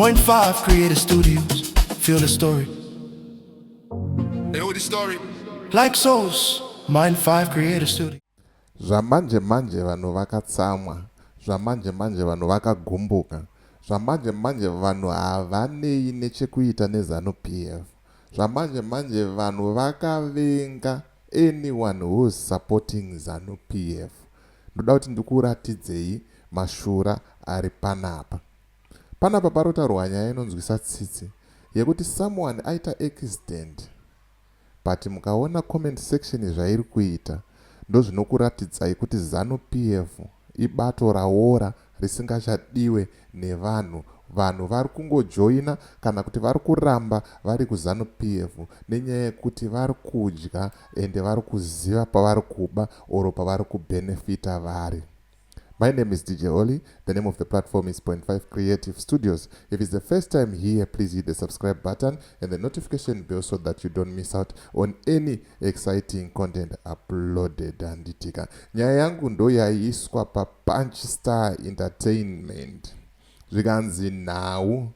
Point 5 Creative Studios. Feel the story. They know the story. Like souls. Mind 5 Creative Studio. Zvamanje manje vanhu vakatsamwa, zvamanje manje vanhu vakagumbuka, zvamanje manje vanhu havanei nechekuita neZanu PF, zvamanje manje vanhu vakavenga anyone who is supporting Zanu PF. Ndoda kuti ndikuratidzei mashura ari panapa. Panapa parotaurwa nyaya inonzwisa tsitsi yekuti someone aita accident but mukaona comment section zvairi kuita ndozvinokuratidzai kuti Zanu PF ibato raora risingachadiwe nevanhu. Vanhu vari kungojoina kana kuti vari kuramba vari kuZanu PF nenyaya yekuti vari kudya ende vari kuziva pavari kuba or pavari kubenefita vari. My name is DJ Oli. The name of the platform is Point 5 Creative Studios. If it's the first time here, please hit the subscribe button and the notification bell so that you don't miss out on any exciting content uploaded. Handitika. Nyaya yangu ndo yaiswa pa Punch Star Entertainment. Zvikanzi nhau.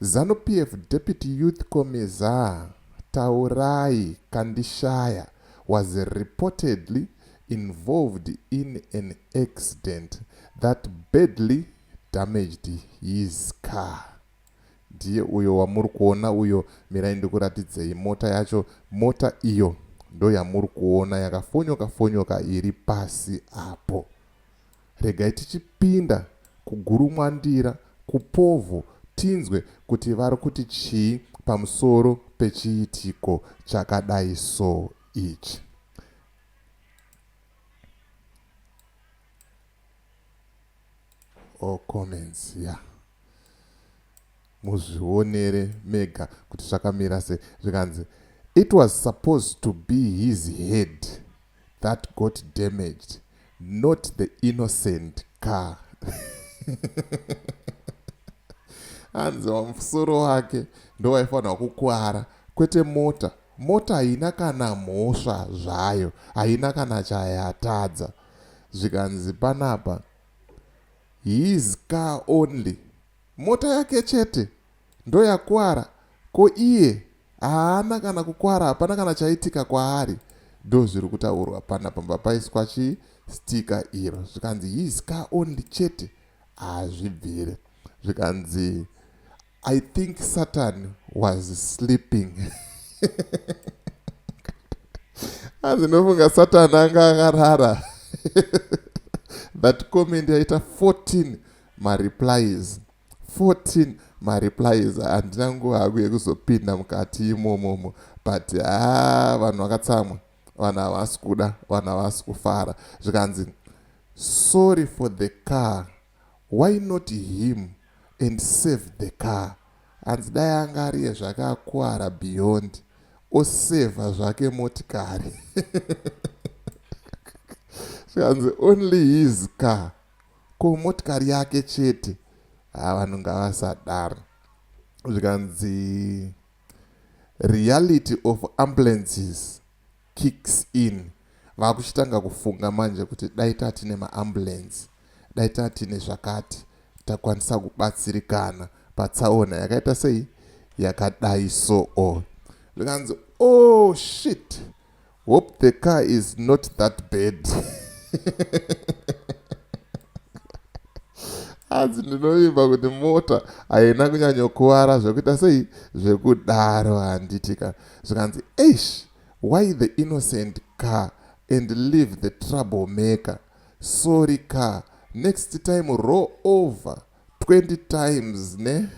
Zanu PF Deputy Youth Commissar Taurai Kandishaya was reportedly involved in an accident that badly damaged his car. Ndiye uyo wamuri kuona uyo, mirai ndikuratidzei mota yacho. Mota iyo ndo yamuri kuona yakafonyoka fonyoka iri pasi apo. Regai tichipinda kuGurumwandira, kuPovho tinzwe kuti vari kuti chii pamusoro pechiitiko chakadai so ichi. All comments, yeah. Muzvionere mega kuti zvakamira sei. Zvikanzi it was supposed to be his head that got damaged, not the innocent car. Hanzi musoro wake ndowaifanirwa kukwara kwete mota. Mota haina kana mhosva zvayo, haina kana chayatadza. Zvikanzi panapa his car only, mota yake chete ndoyakwara, ko iye haana kana kukwara, hapana kana chaitika kwaari. Ndozviri kutaurwa panapa, mba paiswa chi sticker iro. Zvikanzi his car only chete, hazvibvire. Zvikanzi I think Satan was sleeping. Hanzi ndofunga Satan anga akarara. That comment yaita 14 mareplies. 14 mareplies. Handina nguva hangu yekuzopinda mukati imomomo, but haa, vanhu vakatsamwa, vanhu havasi kuda, vanhu havasi kufara. Zvikanzi sorry for the car, why not him and save the car? Hanzi dai anga ariye zvakakwara beyond osevha zvake motikari. Zvikanzi only his car, ko motikari yake chete. Ha, vanhu ngavasadaro. Zvikanzi reality of ambulances kicks in. Vakuchitanga kufunga manje kuti dai tatine maambulance, dai tatine zvakati, takwanisa kubatsirikana patsaona yakaita sei yakadai so. Zvikanzi oh shit, hope the car is not that bad. Hanzi ndinovimba kuti mota haina kunyanyokuvara zvekuita sei zvekudaro, handitika. Zvikanzi eish, why the innocent car and leave the trouble maker? Sorry car, next time roll over 20 times ne.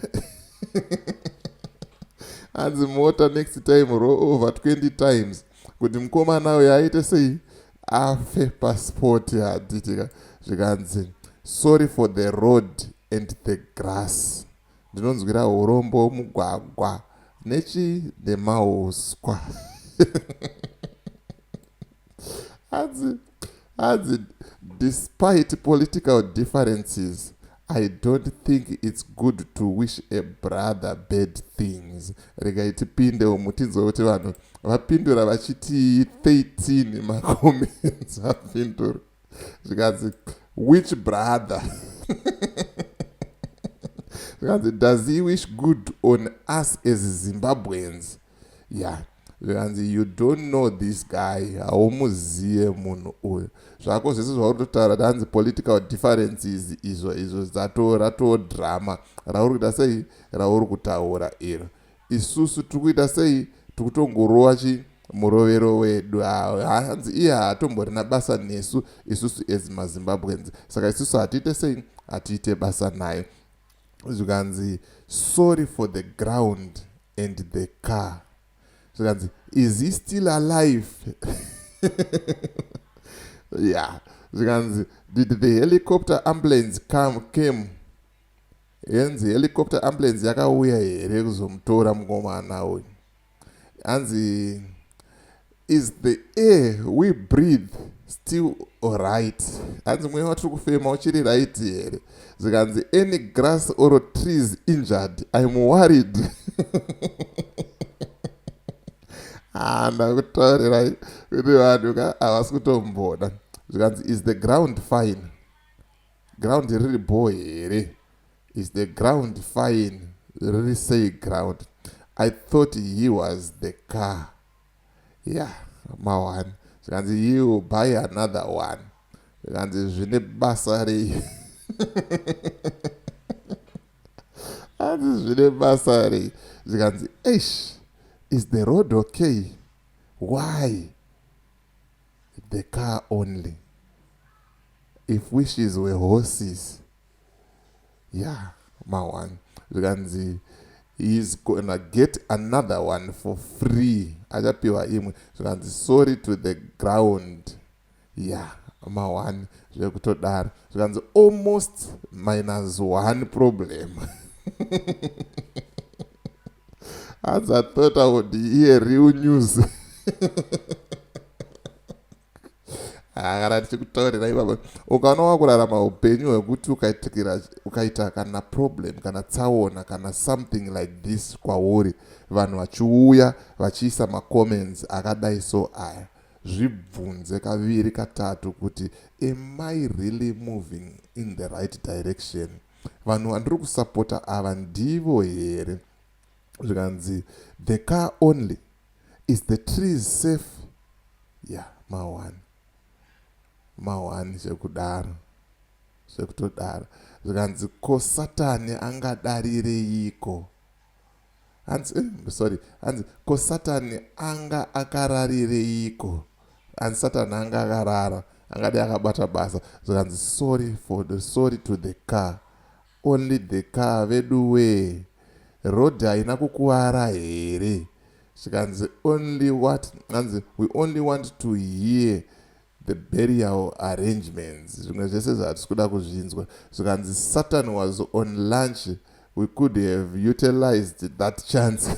Hanzi mota next time roll over 20 times kuti mukomana uyo aite sei afe passport, handitika. Zvikanzi sorry for the road and the grass, ndinonzwira urombo mugwagwa nechi nemauswa. Hanzi despite political differences, I don't think it's good to wish a brother bad things. Regai tipinde umu tinzwe kuti vanhu vapindura vachiti 13 macomments vapindura. Zvikanzi which brother? Zvikanzi does he wish good on us as Zimbabweans? Yeah. Zvikanzi you don't know this guy, haumuziye munhu uyu. Zvako zvese zvauri kutotaura hanzi political differences izvo izvo dzato ratoo drama rauri kuita sei rauri kutaura iro. Isusu tiri kuita sei tiri kutongorova chi murovero wedu. Hanzi iye haatomborina basa nesu isusu as maZimbabweans. Saka isusu hatiite sei hatiite basa naye. Zvikanzi sorry for the ground and the car. Zvikanzi is he still alive? Yeah. Zvikanzi did the helicopter ambulance come came? Hanzi helicopter ambulance yakauya here kuzomutora mukomana uyu? Hanzi is the air we breathe still right? Hanzi mweya watiri kufema uchiri right here? Zvikanzi any grass or trees injured? I'm worried. Ah, ndakutaurirai kuti vanhu ka havasi kutomboda. Zvikanzi is the ground fine? Ground riri bho here? Is the ground fine? Riri sei ground? I thought he was the car. Yeah, ma1. Zvikanzi he will buy another one. Zvikanzi zvine basa rei? Hanzi zvine basa rei? Zvikanzi eish, is the road okay? Why? The car only. If wishes were horses. Yeah, ma1. Zvikanzi he's gonna get another one for free. Achapiwa imwe. Zvikanzi sorry to the ground. Yeah, ma1 zvekutodaro. Zvikanzi almost minus one problem. Hanzi I thought I would hear real news. Kana tichikutaurira ipapa ukaona wakurarama upenyu hwekuti ukaita kana problem kana tsaona kana something like this kwauri, vanhu vachiuya vachiisa macomments akadai so aya, zvibvunze kaviri katatu kuti am I really moving in the right direction? Vanhu vandiri kusapota ava ndivo here? Zvikanzi the car only. Is the trees safe? Yeah, ma1. Ma1 zvekudaro. Zvekutodaro. Zvikanzi ko Satani angadarireiko? Hanzi sorry, hanzi ko Satani anga akararireiko? Hanzi Satani anga akarara, angadi akabata basa. Zvikanzi sorry for the sorry to the car. Only the car veduwe. Road haina kukuvara here? Zvikanzi only what? Hanzi we only want to hear the burial arrangements. Zvimwe zvese zvatisi kuda kuzvinzwa. Zvikanzi Satan was on lunch. We could have utilized that chance.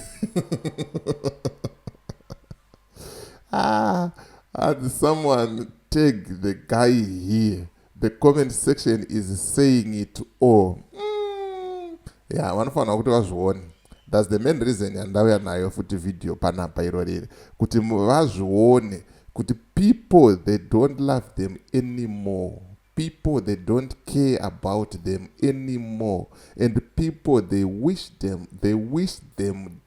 Ah, and someone tag the guy here. The comment section is saying it all. Yeah, vanofanira kuti vazvione. That's the main reason yandauya nayo futi video panapa iro riri kuti vazvione kuti people they don't love them anymore. People they don't care about them anymore, and people they wish them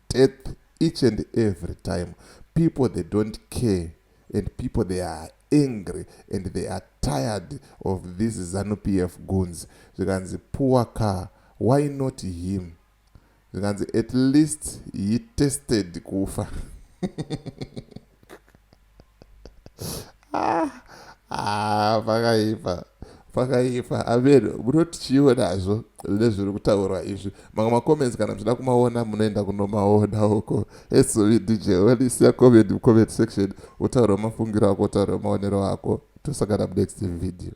death each and every time. People they don't care, and people they are angry and they are tired of these ZANU-PF goons. Zvikanzi poor car, why not him? Zvikanzi at least he tested kufa. Pakaipa. Pakaipa. Amen. Munoti chiwo nazvo nezviri kutaurwa izvi. Mamwe macomments kana muchida kumaona munoenda kunomaona uko. SOV DJ walisiya comment mu comment section utaure mafungiro ako, utaure maonero ako. Tosangana next video.